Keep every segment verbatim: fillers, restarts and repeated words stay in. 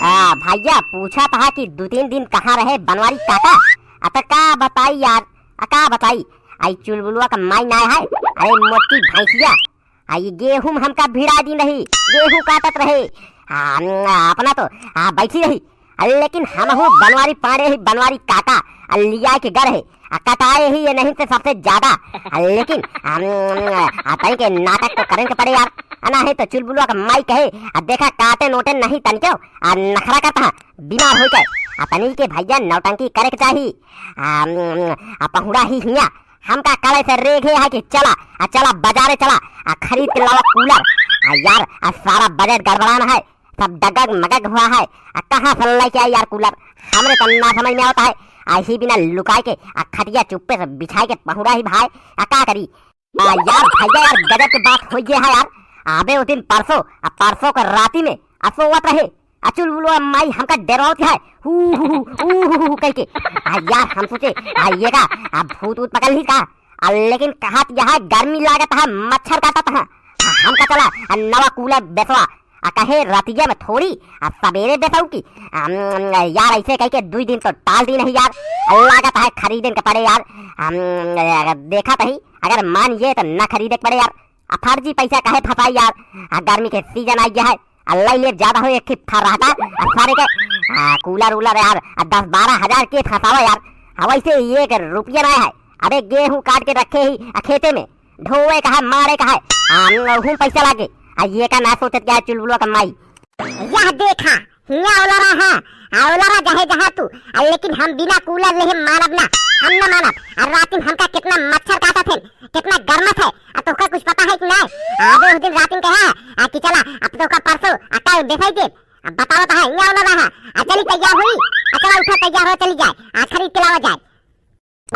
आ, भइया पूछत हा कि दू तीन दिन कहाँ रहे बनवारी काका? आ, त का बताई यार, आ, का बताई? आई चुलबुलवा का माई नाय है, अरे मोटकी भैंसिया, आ, ये गेहूं हमका भिड़ा दी नहीं, गेहूं काटत रहे। आ, अपना तो, आ, बैठी रही, आ, लेकिन हमहू बनवारी पाड़े ही, बनवारी काका, आ, लिया के गर है, आ, कटाए ही ये नहीं तो सबसे ज्यादा। आ, लेकिन, आ, आ, तई के नाटक तो करें के पड़े यार, आ, नहीं तो चुलबुलवा का माई कहे, आ, देखा काटे नोटे नहीं तनिको, आ, नखरा करता है, बीमार हो जाए। आ, तनी के भइया नौटंकी करे के चाही। आ, आ, पहुड़ा ही हिया, हमका कड़े से रेघे है कि चला, आ, चला बाजारे चला, आ, खरीद के लावा कूलर। आ, यार, आ, सारा बजट गड़बड़ान है, सब डगग मगग हुआ है। आ, कहाँ से लेके आई यार कूलर? हमरे तो ना समझ में आवत है। आ, ही बिना लुकाए के, आ, खटिया चुप्पे से बिछाए के पहुड़ा ही भाई। आ, का करी? आ, यार भइया यार, गजब के बात हो गया है यार। अबे उस दिन परसों, आ, परसों का राती में, आ, सोवत रहे, आ, चुलबुलवा माई हमका डरावत है, हू, हू, हू, ऊ, हू, हू, हू, कह के। आ, यार हम सोचे, आ, ये का, आ, भूत ऊत पकड़ ली का? आ, लेकिन कहत यह गर्मी लागत है, मच्छर काटत है। आ, हमका चला, आ, नवा कूलर बेसवा, आ, कहे रतिया में थोड़ी, आ, सवेरे बेसाऊ की। आ, यार ऐसे कह के दुई दिन तो टाल दी नहीं यार, आ, लागत है खरीदन के पड़े यार। आ, देखा तही, अगर मान ये तो ना खरीदे के पड़े यार। आ, फर्जी पैसा काहे फंसाई यार? आ, गर्मी के सीजन आ गया है, आ, लई लेब ज्यादा हो एक ठे फर्राटा, आ, सारे के, आ, कूलर उलर यार, आ, दस बारह हजार के फंसावा यार। आ, वैसे एक रुपया ना है। अबे गेहूं काट के रखे ही, आ, खेते में ढोवे का है, मारे का है, आ, हूं पैसा लागे। आ, ये का ना सोचत क्या है चुलबुलवा का माई? यह देखा, हियाँ ओलरा है, आ ओलरा जहे जहाँ तू, आ लेकिन हम बिना कूलर लेहे मानब ना, हम ना मानब। आ रातिन हमका कितना मच्छर काटत है, कितना गरमत है, आ तोहका कुछ पता है कि नाय? आ अबे उस दिन रातिन कहा, आ कि चला, अब तोहका परसों, आ कल देखाई दे। अब बतावत है, हियाँ ओलरा है, आ चली तैयार होई, आ चला उठा तैयार हो चली जाए, आ खरीद के लावा जाए।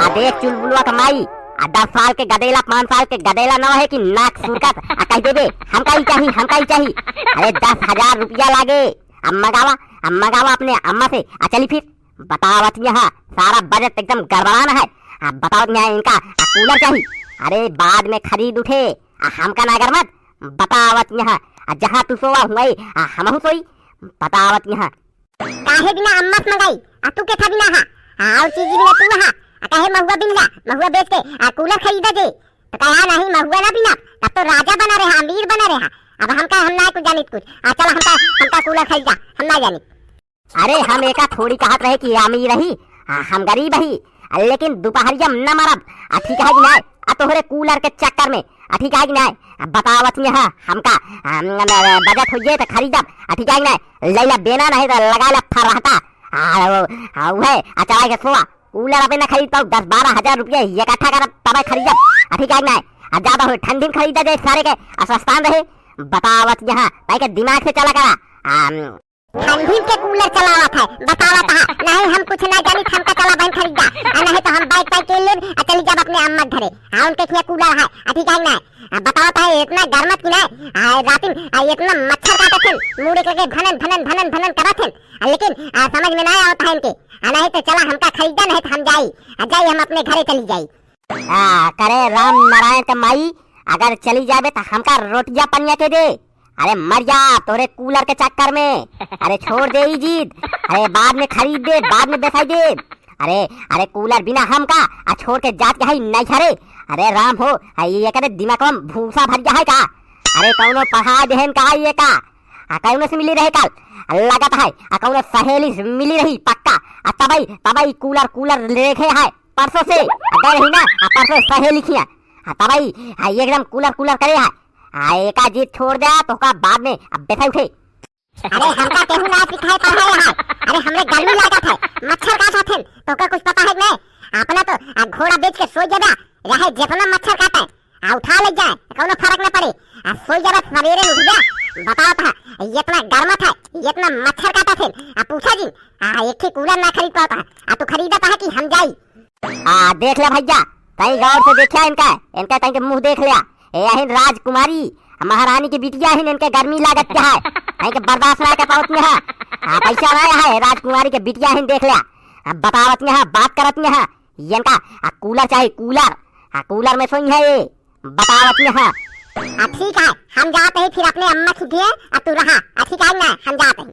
आ देख चुलबुलवा का माई, आ दस साल के गदेला, पाँच साल के गदेला न है कि नाक सुरकत, आ कह देबे, "हमका ही चाही, हमका ही चाही।" अरे दस हजार रुपया लागे, अब मगावा, अब मगावा अपने अम्मा से, आ चली फिर। बतावत यहाँ, सारा बजट एकदम गड़बड़ान है। आ बतावत यहाँ इनका, आ कूलर चाही। अरे बाद में खरीद उठे, आ हमका ना अगर मत, बतावत यहाँ, आ जहाँ तू सोवा हुआई, आ हमहू सोई, बतावत यहाँ। काहे बिना अम्मा से मंगाई? आ तू के था बिना हा? आ और चीज बिना तू हा? आ काहे महुआ बिन ला? महुआ बेच के आ कूलर खरीदा जे। तो कहा नहीं महुआ ना बिना, तब तो राजा बना रहा, अमीर बना रहा। अब हमका हम ना कुछ जानित कुछ। आ चल हमका, हमका कूलर खरीदा, हम ना जानित। अरे हम एका थोड़ी कहत रहे कि अमीर रही, आ, हम गरीब ही। आ, लेकिन दोपहरिया में न मरब। आ ठीक है कि नहीं? आ तोहरे कूलर के चक्कर में। आ ठीक है कि नहीं? आ बतावत यहाँ हमका, आ, न, न, बजट हो गए तो खरीदब। आ ठीक है कि नहीं? लैला बेना नहीं तो लगा ला फर्राटा। आ, वो, आ, वो है, आ चला के सोआ। कूलर अबे ना खरीद पाऊ, दस बारह हजार रुपया इकट्ठा करब तबे खरीदब। आ ठीक है कि नहीं? आ ज्यादा हो ठंडी में खरीदा जाए सारे के, आ सस्तान रहे। बतावत यहाँ, ताई के दिमाग से चला करा। आ, ठंडी के कूलर चलावत है, बतावत है। नहीं हम कुछ ना जानी, हमका चला बहन खरीदा। आ नहीं तो हम बैग पैक के लेब, आ चली जाब अपने अम्मा के घरे। हाँ, उनके हियाँ कूलर है, आ ठीक है ना? आ बतावत है, इतना गर्मत की ना, आ रातिन, आ इतना मच्छर काटत है, मुड़े के लगे भनन, भनन, भनन, भनन करत है। आ लेकिन, आ समझ में ना आवत है इनके। आ नहीं तो चला हमका खरीदा, नहीं तो हम जाई। आ जाई हम अपने घरे चली जाई। आ, करे राम नारायण के माई, अगर चली जाबे तो हमका रोटिया पनिया के दे। अरे मर जा तोरे कूलर के चक्कर में। अरे छोड़ दे ई जिद। अरे बाद में खरीद दे, बाद में बेचाई दे। अरे, अरे कूलर बिना हमका, आ छोड़ के जात के है नहीं हरे। अरे राम हो, आ ये करे दिमाग में भूसा भर गया है का? अरे कौनो पढ़ा देहन का ये का? आ कौनो से मिली रहे काल? आ लागत है, आ कौनो सहेली से मिली रही पक्का। आ तबई, तबई कूलर, कूलर लेके है। परसों से, आ, गए रही ना, आ, परसों सहेली खिया। आ, तबई, आ, एकदम कूलर, कूलर करे है। आ, एका जिद छोड़ दे, तोहका बाद में, अब बेटा उठे। अरे, हमका केहू ना सिखाए पढ़ाए है। अरे, हमरे गर्मी लागत है, मच्छर काटत है, तोहका कुछ पता है कि नहीं? अपना तो, आ, घोड़ा बेच के सो जाबा, रहे जितना मच्छर काटे, आ, उठा ले जाए, कौनो फर्क ना पड़े। आ, सोई जाबा, सवेरे उठ जा, बतावत है, इतना गर्मत है, इतना मच्छर काटत है, आ, पूछा जिन, आ, एक ठे कूलर ना खरीद पावत है, आ, तू खरीदत है कि हम जाई? आ, देख ले भैया, तई गौर से देखा इनका, इनका तई के मुंह देख लिया। ए, यही राजकुमारी, महारानी की बिटिया ही इनके गर्मी लागत क्या है, तई के बर्दाश्त ना कर पावत है। आ, पैसा ना है, राजकुमारी के बिटिया ही देख लिया। अब बतावत है, बात करत है, इनका, आ, कूलर चाही, कूलर। आ, कूलर में सोई है ये, बतावत है। आ, ठीक है, हम जात ही फिर अपने अम्मा खिदिए, आ, तू रहा। आ, ठीक है ना, हम जात ही।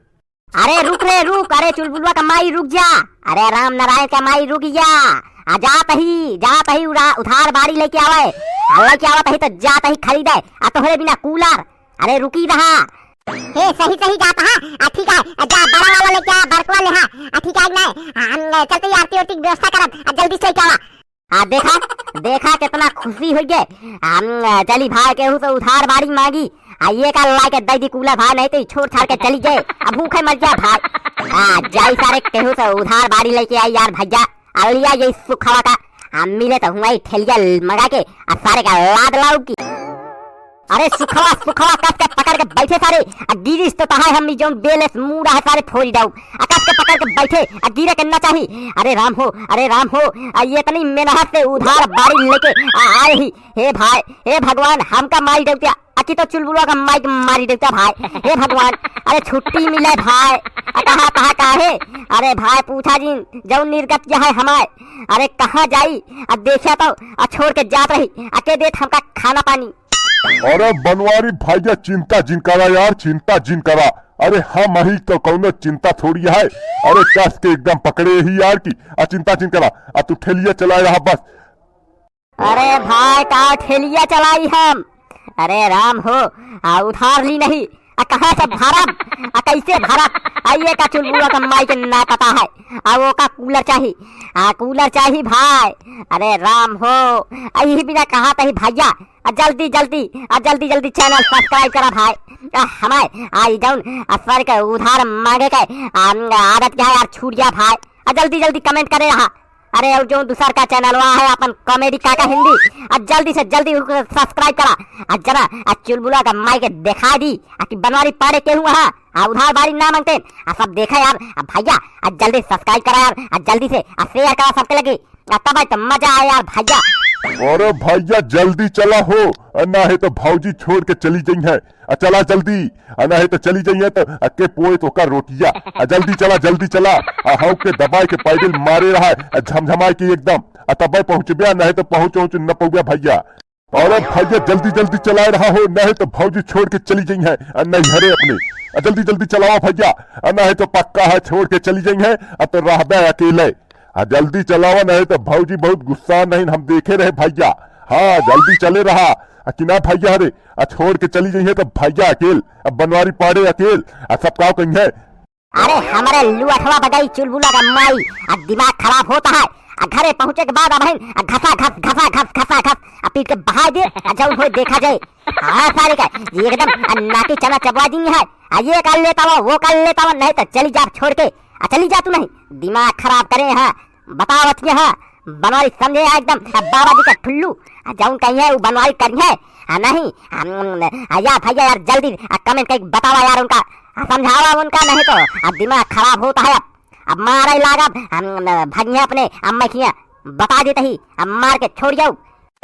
अरे रुक रे रुक, अरे चुलबुलवा का माई रुक जा। अरे राम नारायण का माई रुक जा। आ जात ही, जात ही उड़ा-, उधार बाड़ी लेके आवे। आ लेके आवत ही तो जात ही खरीदे। आ तोहरे बिना कूलर। अरे रुकी रहा। हे सही सही जात हा। आ ठीक है, जा बड़ा वाला लेके आ, बड़कवा ले हा। आ ठीक है, नहीं, हम चलते ही आरती ओरती की व्यवस्था करब। आ जल्दी से लेके आवा। आ देखा, देखा कितना खुशी होइ गए। हम, अ, चली भाई केहू से उधार बाड़ी मांगी। आ ये का ला के दे दी कूलर भाई, नहीं तो ई छोड़ छाड़ के चली जाए। अब भूखे मर जाए भाई। आ जाई सारे केहू से उधार बाड़ी लेके आई यार भैया। आ लिया ये सुखवा का। आ मिले तो हुआ ही ठेलिया मंगा के आ सारे का लाद लाऊ की। अरे सुखवा, सुखवा, कस के पकड़ के बैठे सारे। आ गिरिस तो तहाय हम जौन बेलेस मूड़ा है सारे फोड़ डाऊ। आ कस के पकड़ के बैठे, आ गिरे के ना चाही। अरे राम हो, अरे राम हो, आ ये इतनी मेहनत से उधार बाड़ी लेके आ आए ही। हे भाई, हे भगवान, हमका मारी देवतिया, अकी तो चुलबुलवा का माई के मारी देवतिया भाई। हे भगवान, अरे छुट्टी मिले भाई। आ कहाँ, कहाँ का है? अरे भाई पूछा जिन, जौन निर्गतिया है हमार। अरे कहाँ जाई? आ देखिया तो, आ छोड़ के जात रही, आ के देत हमका खाना पानी। अरे बनवारी भैया, चिंता जिन करा यार, चिंता जिन करा। अरे हम अही तो कौनो चिंता थोड़ी है। अरे कस के एकदम पकड़े ही यार की। आ चिंता जिन करा, आ तू ठेलिया चलाए रहा बस। अरे भाई का ठेलिया चलाई हम? अरे राम हो, आ उधार ली नहीं, आ कहाँ से भरब, आ कैसे भरब? आ ये का चुलबुलवा का माई के ना पता है। आ वो का कूलर चाही, आ कूलर चाही भाई। अरे राम हो, आ यही बिना कहा तही भैया, आ जल्दी जल्दी, आ जल्दी जल्दी चैनल सब्सक्राइब करा भाई। आ हमारे आ ई जौन आ सर के उधार मांगे के आ, आदत क्या है यार, छूट गया भाई। आ जल्दी जल्दी कमेंट करे रहा। अरे और जौन दूसर का चैनलवा है अपन कॉमेडी काका हिंदी, आ जल्दी से जल्दी उनको सब्सक्राइब करा। आ जरा आ चुलबुला का माई के दिखा दी आ कि बनवारी पाड़े के हुआ है। आ उधार बारी ना मांगते, आ सब देखा यार। आ भैया, आ जल्दी सब्सक्राइब करा यार, आ जल्दी से आ शेयर करा सबके लगे। आ तब तो मजा आए यार भैया। अरे भैया जल्दी चला हो, ना है तो भौजी छोड़ के चली गई है। आ चला जल्दी, आ ना है तो चली जाइए तो अक्के पोए तो का रोटिया। आ जल्दी चला, जल्दी चला। आ हौ के दबाए के पैडल मारे रहा है, आ झमझमाए के एकदम। आ तबे पहुँचबे, आ ना है तो पहुँच, पहुँच न पौबे भैया। अरे भैया जल्दी जल्दी चलाए रहा हो, ना है तो भौजी छोड़ के चली गई है, आ नैहरे अपने। आ जल्दी जल्दी चलावा भैया, आ ना है तो पक्का है छोड़ के चली गई है, आ तो रहबे अकेले। आ जल्दी चलावा, ना है तो भौजी बहुत गुस्सा नहीं, हम देखे रहे भैया। हाँ जल्दी चले रहा। आ कि ना भैया रे, आ छोड़ के चली गई है तो भैया अकेल, अब बनवारी पाड़े अकेल, आ सब का कहीं है। अरे हमरे लुअठवा बजाई चुलबुला का माई, आ दिमाग खराब होता है। आ घरे पहुँचे के बाद अब है, आ घसा घस, घसा घस, घसा घस, आ पीट के बहा दे, आ जौन होए देखा जाए। हाँ सारे का, ये एकदम आ नाटी चना चबवा दी है। आ ये कर लेता हुआ, वो कर लेता हुआ, नहीं तो चली जा छोड़ के। आ चली जा तू नहीं, दिमाग खराब करे है। बतावत के है, बनवारी समझे है एकदम, आ बाबा जी का ठुल्लू, आ जौन कहीं है, वो बनवारी करी है, आ नहीं, हम, आ या भैया यार, जल्दी, आ कमेंट करके बतावा यार उनका, आ समझावा उनका, नहीं तो, आ दिमाग खराब होता है अब, अब मारे लागब, हम, भगिया अपने अम्मा खिया, बता देते ही, अब मार के छोड़ जाऊ।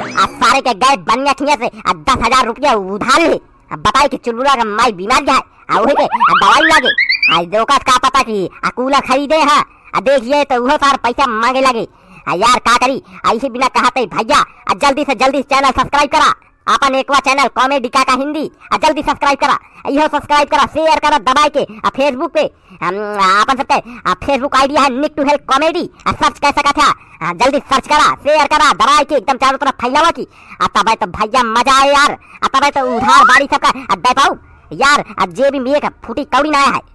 आ सारे के गए बनिया खिया से आ दस हजार रुपया उधार ले। आ बताई कि चुलबुला का माई बीमार गया है, आ वही के आ दवाई लागे। आ ओका का पता कि आ कूलर खरीदे है। आ देखिए तो उहो सार पैसा मांगे लगे। आ यार का करी, आ इसी बिना कहते भैया, आ जल्दी से जल्दी चैनल सब्सक्राइब करा, अपन एकवा चैनल कॉमेडी काका हिंदी, आ जल्दी सब्सक्राइब करा, इहो सब्सक्राइब करा, शेयर करा दबाई के, आ Facebook पे हम, आ, अपन सबके, आ, Facebook ID है Nick to Hell Comedy, आ, सर्च कर सकत है, आ, जल्दी सर्च करा, शेयर करा, दबाई के एकदम चारों तरफ फैलावा की। आ तबे तो भैया मजा आए यार, आ तबे तो उधार बाड़ी सबका, आ, दे पाऊ यार, आ जे भी मेघ फूटी कौड़ी ना आया है।